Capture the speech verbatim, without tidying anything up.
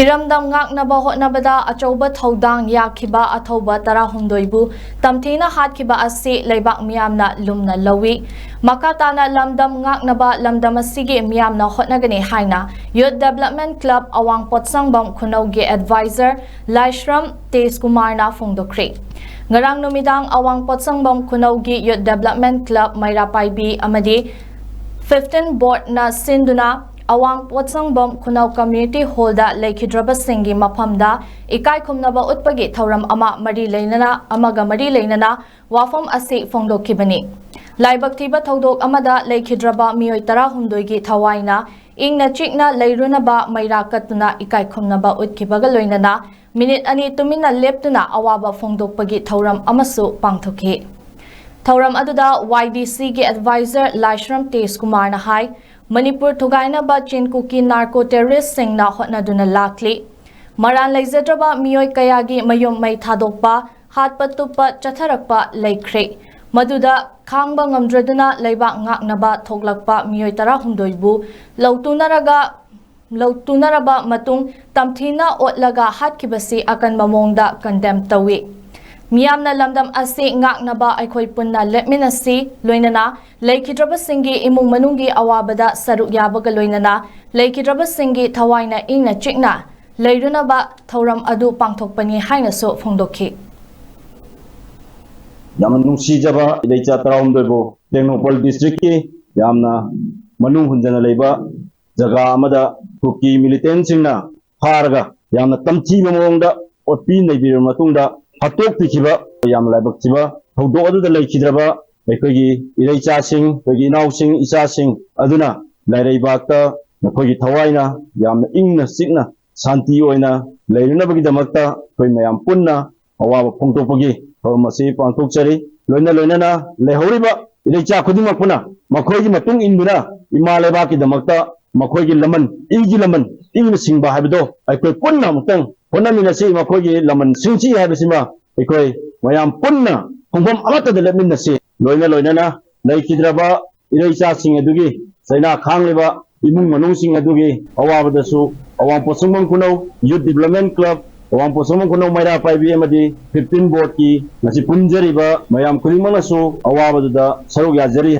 ꯏꯔꯝꯗꯝ ꯉꯥꯛꯅꯕ ꯍꯣꯠꯅꯕꯗ ꯑꯆꯧꯕ ꯊꯧꯗꯥꯡ ꯌꯥꯈꯤꯕ ꯑꯊꯧꯕ ꯇꯔꯥꯍꯨꯝꯗꯣꯏꯕꯨ ꯇꯝꯊꯤꯅ ꯍꯥꯠꯈꯤꯕ ꯑꯁꯤ ꯂꯩꯕꯥꯛ ꯃꯤꯌꯥꯝꯅ ꯂꯨꯝꯅ ꯂꯧꯏ꯫ ꯃꯈꯥ ꯇꯥꯅ ꯂꯝꯗꯝ ꯉꯥꯛꯅꯕ ꯂꯝꯗꯝ ꯑꯁꯤꯒꯤ ꯃꯤꯌꯥꯝꯅ ꯍꯣꯠꯅꯒꯅꯤ ꯍꯥꯏꯅ Youth Development Club ꯑꯋꯥꯡ ꯄꯣꯠꯁꯪꯕꯝ ꯈꯨꯅꯧꯒꯤ advisor ꯂꯥꯏꯁ꯭ꯔꯝ ꯇꯦꯖꯀꯨꯃꯥꯔꯅ ꯐꯣꯡꯗꯣꯛꯈ꯭ꯔꯦ꯫ ꯉꯔꯥꯡ ꯅꯨꯃꯤꯗꯥꯡ ꯑꯋꯥꯡ ꯄꯣꯠꯁꯪꯕꯝ ꯈꯨꯅꯧꯒꯤ Youth Development Club ꯃꯩꯔꯥ ꯄꯥꯏꯕꯤ ꯑꯃꯗꯤ fifteen boardꯅ ꯁꯤꯟꯗꯨꯅ ꯑꯋꯥꯡ ꯄꯣꯠꯁꯪꯕꯝ ꯈꯨꯅꯧ community hallꯗ ꯂꯩꯈꯤꯗ꯭ꯔꯕꯁꯤꯡꯒꯤ ꯃꯐꯝꯗ ꯏꯀꯥꯏ ꯈꯨꯝꯅꯕ ꯎꯠꯄꯒꯤ ꯊꯧꯔꯝ ꯑꯃ ꯃꯔꯤ ꯂꯩꯅꯅ ꯑꯃꯒ ꯃꯔꯤ ꯂꯩꯅꯅ ꯋꯥꯐꯝ ꯑꯁꯤ ꯐꯣꯡꯗꯣꯛꯈꯤꯕꯅꯤ꯫ ꯂꯥꯏꯕꯛ ꯊꯤꯕ ꯊꯧꯗꯣꯛ ꯑꯃꯗ ꯂꯩꯈꯤꯗ꯭ꯔꯕ ꯃꯤꯑꯣꯏ ꯇꯔꯥꯍꯨꯝꯗꯣꯏꯒꯤ ꯊꯋꯥꯏꯅ ꯏꯪꯅ ꯆꯤꯛꯅ ꯂꯩꯔꯨꯅꯕ ꯃꯩꯔꯥ ꯀꯠꯇꯨꯅ ꯏꯀꯥꯏ ꯈꯨꯝꯅꯕ ꯎꯠꯈꯤꯕꯒ ꯂꯣꯏꯅꯅ ꯃꯤꯅꯤꯠ ꯑꯅꯤ ꯇꯨꯃꯤꯟꯅ ꯂꯦꯞꯇꯨꯅ ꯑꯋꯥꯕ ꯐꯣꯡꯗꯣꯛꯄꯒꯤ ꯊꯧꯔꯝ ꯑꯃꯁꯨ ꯄꯥꯡꯊꯣꯛꯈꯤ꯫ ꯊꯧꯔꯝ ꯑꯗꯨꯗ ꯋꯥꯏ ꯗꯤ ꯁꯤꯒꯤ advisor ꯂꯥꯏꯁ꯭ꯔꯝ ꯇꯦꯖꯀꯨꯃꯥꯔꯅ ꯍꯥꯏ, ꯃꯅꯤꯄꯨꯔ ꯊꯨꯒꯥꯏꯅꯕ ꯆꯤꯟ ꯀꯨꯀꯤ narco terroristꯁꯤꯡꯅ ꯍꯣꯠꯅꯗꯨꯅ ꯂꯥꯛꯂꯤ꯫ ꯃꯔꯥꯜ ꯂꯩꯖꯗ꯭ꯔꯕ ꯃꯤꯑꯣꯏ ꯀꯌꯥꯒꯤ ꯃꯌꯨꯝ ꯃꯩ ꯊꯥꯗꯣꯛꯄ, ꯍꯥꯠꯄ ꯇꯨꯞꯄ ꯆꯠꯊꯔꯛꯄ ꯂꯩꯈ꯭ꯔꯦ꯫ ꯃꯗꯨꯗ ꯈꯥꯡꯕ ꯉꯝꯗ꯭ꯔꯗꯨꯅ ꯂꯩꯕꯥꯛ ꯉꯥꯛꯅꯕ ꯊꯣꯛꯂꯛꯄ ꯃꯤꯑꯣꯏ ꯇꯔꯥꯍꯨꯝꯗꯣꯏꯕꯨ ꯂꯧꯇꯨꯅꯔꯒ ꯂꯧꯇꯨꯅꯔꯕ ꯃꯇꯨꯡ ꯇꯝꯊꯤꯅ ꯑꯣꯠꯂꯒ ꯍꯥꯠꯈꯤꯕꯁꯤ ꯑꯀꯟꯕ ꯃꯑꯣꯡꯗ condemn ꯇꯧꯏ꯫ ꯃꯤꯌꯥꯝꯅ ꯂꯝꯗꯝ ꯑꯁꯤ ꯉꯥꯛꯅꯕ ꯑꯩꯈꯣꯏ ꯄꯨꯟꯅ ꯂꯦꯞꯃꯤꯟꯅꯁꯤ, ꯂꯣꯏꯅꯅ ꯂꯩꯈꯤꯗ꯭ꯔꯕꯁꯤꯡꯒꯤ ꯏꯃꯨꯡ ꯃꯅꯨꯡꯒꯤ ꯑꯋꯥꯕꯗ ꯁꯔꯨꯛ ꯌꯥꯕꯒ ꯂꯣꯏꯅꯅ ꯂꯩꯈꯤꯗ꯭ꯔꯕꯁꯤꯡꯒꯤ ꯊꯋꯥꯏꯅ ꯏꯪꯅ ꯆꯤꯛꯅ ꯂꯩꯔꯨꯅꯕ ꯊꯧꯔꯝ ꯑꯗꯨ ꯄꯥꯡꯊꯣꯛꯄꯅꯤ ꯍꯥꯏꯅꯁꯨ ꯐꯣꯡꯗꯣꯛꯈꯤ꯫ ꯌꯥꯝꯅ ꯅꯨꯡꯁꯤꯖꯕ ꯏꯔꯩꯆꯥ ꯇꯔꯥꯍꯨꯝꯗꯣꯏꯕꯨ ꯇꯦꯡꯅꯧꯄꯜ districtꯀꯤ ꯌꯥꯝꯅ ꯃꯅꯨꯡ ꯍꯨꯟꯖꯅ ꯂꯩꯕ ꯖꯒꯥ ꯑꯃꯗ ꯀꯨꯀꯤ militantꯁꯤꯡꯅ ꯐꯥꯔꯒ ꯌꯥꯝꯅ ꯇꯝꯊꯤꯕ ꯃꯑꯣꯡꯗ ꯑꯣꯠꯄꯤ ꯅꯩꯕꯤꯔꯕ ꯃꯇꯨꯡꯗ ꯍꯥꯠꯇꯣꯛꯄꯤꯈꯤꯕ ꯌꯥꯝꯅ ꯂꯥꯏꯕꯛ ꯊꯤꯕ ꯊꯧꯗꯣꯛ ꯑꯗꯨꯗ ꯂꯩꯈꯤꯗ꯭ꯔꯕ ꯑꯩꯈꯣꯏꯒꯤ ꯏꯔꯩꯆꯥꯁꯤꯡ, ꯑꯩꯈꯣꯏꯒꯤ ꯏꯅꯥꯎꯁꯤꯡ, ꯏꯆꯥꯁꯤꯡ ꯑꯗꯨꯅ ꯂꯥꯏꯔꯩꯕꯥꯛꯇ ꯃꯈꯣꯏꯒꯤ ꯊꯋꯥꯏꯅ ꯌꯥꯝꯅ ꯏꯪꯅ ꯆꯤꯛꯅ ꯁꯥꯟꯇꯤ ꯑꯣꯏꯅ ꯂꯩꯔꯨꯅꯕꯒꯤꯗꯃꯛꯇ ꯑꯩꯈꯣꯏ ꯃꯌꯥꯝ ꯄꯨꯟꯅ ꯑꯋꯥꯕ ꯐꯣꯡꯗꯣꯛꯄꯒꯤ ꯊꯧꯔꯝ ꯑꯁꯤ ꯄꯥꯡꯊꯣꯛꯆꯔꯤ꯫ ꯂꯣꯏꯅ ꯂꯣꯏꯅꯅ ꯂꯩꯍꯧꯔꯤꯕ ꯏꯔꯩꯆꯥ ꯈꯨꯗꯤꯡꯃꯛꯄꯨꯅ ꯃꯈꯣꯏꯒꯤ ꯃꯇꯨꯡ ꯏꯟꯗꯨꯅ ꯏꯃꯥ ꯂꯩꯕꯥꯛꯀꯤꯗꯃꯛꯇ ꯃꯈꯣꯏꯒꯤ ꯂꯃꯟ, ꯏꯒꯤ ꯂꯃꯟ, ꯏꯪꯅ ꯆꯤꯡꯕ ꯍꯥꯏꯕꯗꯣ ꯑꯩꯈꯣꯏ ꯄꯨꯟꯅ ꯑꯃꯨꯛꯇꯪ ꯍꯣꯠꯅꯃꯤꯟꯅꯁꯤ꯫ ꯃꯈꯣꯏꯒꯤ ꯂꯃꯟ ꯁꯤꯡꯁꯤ ꯍꯥꯏꯕꯁꯤꯃ ꯑꯩꯈꯣꯏ ꯃꯌꯥꯝ ꯄꯨꯟꯅ ꯈꯣꯡꯐꯝ ꯑꯃꯠꯇꯗ ꯂꯦꯞꯃꯤꯟꯅꯁꯤ꯫ ꯂꯣꯏꯅ ꯂꯣꯏꯅꯅ ꯂꯩꯈꯤꯗ꯭ꯔꯕ ꯏꯔꯩꯆꯥꯁꯤꯡ ꯑꯗꯨꯒꯤ ꯆꯩꯅꯥ ꯈꯥꯡꯂꯤꯕ ꯏꯃꯨꯡ ꯃꯅꯨꯡꯁꯤꯡ ꯑꯗꯨꯒꯤ ꯑꯋꯥꯕꯗꯁꯨ ꯑꯋꯥꯡ ꯄꯣꯠꯁꯪꯕꯝ ꯈꯨꯅꯧ Youth Development Club, ꯑꯋꯥꯡ ꯄꯣꯠꯁꯪꯕꯝ ꯈꯨꯅꯧ ꯃꯩꯔꯥ ꯄꯥꯏꯕꯤ ꯑꯃꯗꯤ fifteen Boardꯀꯤ ꯉꯁꯤ ꯄꯨꯟꯖꯔꯤꯕ ꯃꯌꯥꯝ ꯈꯨꯗꯤꯡꯃꯛꯅꯁꯨ ꯑꯋꯥꯕꯗꯨꯗ ꯁꯔꯨꯛ ꯌꯥꯖꯔꯤ꯫